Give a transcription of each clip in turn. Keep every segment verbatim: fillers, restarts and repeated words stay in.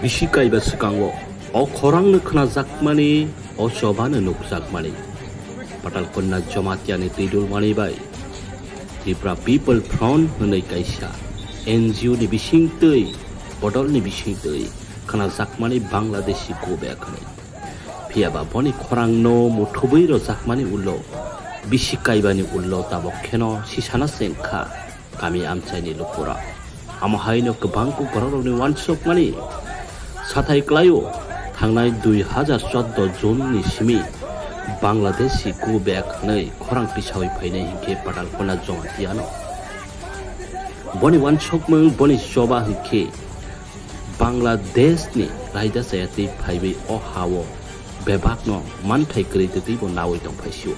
Bisi kaiba swkango o khorangno khnajakmani, o chobano nukjakmani, Patalkonna Jamatia ni twidulmani bai Tripura People Front hwnwi kaisa N G O ni bisingtwi, bodolni bisingtwi khnajakmani Bangladeshi go back hwnwi. Phiyaba boni khorangno muthubwi rojakmani ulo, bisi kaibani ulo tabok kheno sisana chengkha kami amchaini lukurok. Amo haino kwbang kok bororokni uansukmani sathai kwlaio, thangnai dui hajar chordo June ni simi Bangladeshi go back hwnwi khorang tisawi phainai hinkhe Patalkonna Jamatiano. Boni uansukmung, boni choba hinkhe Bangladeshni raida chayatwi phaiwi o hao bebakno manthai kwrwi twtwibo nawi tongphai sio.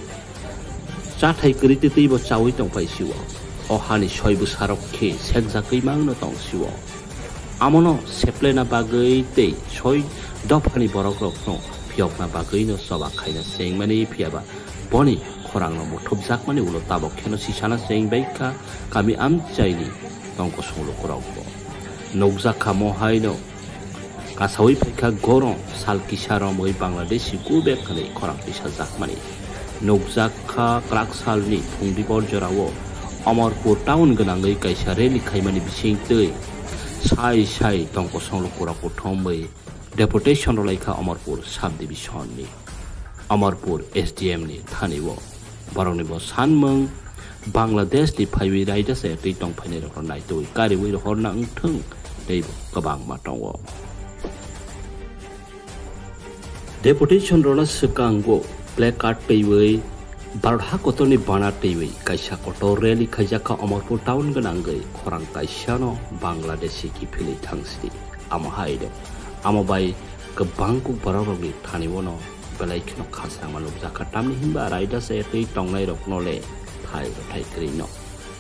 Chathai kwrwi twtwibo chawi tongphai sio. O hani soi bwsarok khe sekjagwi mangno tong sio. Amono seplena bagwi tei soi dophani borokrokno phiyokna bagwino choba khaina chengmani, phiyaba boni khorangno muthubjakmani ulo tabok kheno sisana chengbaikha kami amchaini tongkosong lukurokbo. Nukjakha mo haino kasawi phaikha gorong sal kisa romwi Bangladeshi go back hwnwi khorang tisajakmani. Nukjakha kwrak salni phung dibor jorao Amarpur town gwnangwi kaisa rally khaimani bisingtwi sai sai tongkosong lukurok kuthumwi deputation rwlaikha Amarpur sub division ni, Amarpur S D M ni thani o. Borokni bo sanmung Bangladesh ni phaiwi raida se twi tongphainai rokno naitwi kariwi rohorna wngthung tei bo kwbangma tongo. Deputation rokno swkango placard twiwi Bharat ha kotorni bana twiwi kaisa kotor rally khaijakha Amarpur town gwnangwi khorang kaisano Bangladeshi kiphilwi thangsidi. Amo hai do. Amo bai kwbang kok borok rokni thani bono belai kheno khasrangma nukjakha, tamni hinba raida se twi tongnai rokno le thai rwthai kwrwi no.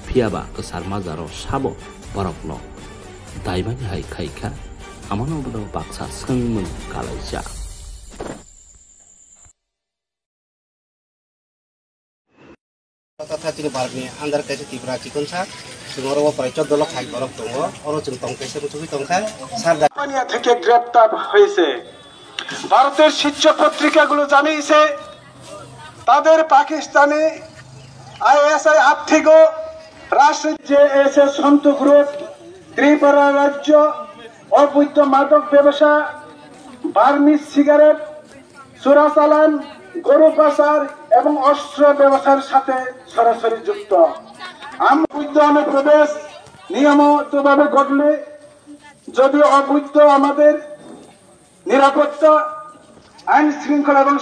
Phiyaba kwchar majaro sabo borokno daimani hai khaikha, amono bono baksa swngmung kalaijak. Totha chini Bharatni under kaisa Tripura chikonsa, chwng oro o prai chordo lok hai borok tongo, oro chwng tong kaisa muchungwi tongkha, sar da- Pania থেকে গ্রেপ্তার হয়েছে। ভারতের শীর্ষ পত্রিকাগুলো জানিয়েছে, তাদের পাকিস্তানি আইএসআই আর্থিক ও রাষ্ট্রীয় জেএসএ সন্ত গ্রুপ, ত্রিপুরা রাজ্য, অবৈধ মাদক ব্যবসা, বার্মিজ সিগারেট, চোরাচালান, গরু পাচার এবং অস্ত্র ব্যবসার সাথে সরাসরি যুক্ত। আমরা অবৈধ অনুপ্রবেশ নিয়মিতভাবে ঘটলে, যদি অবৈধ আমাদের নিরাপত্তা, আইন শৃঙ্খলা এবং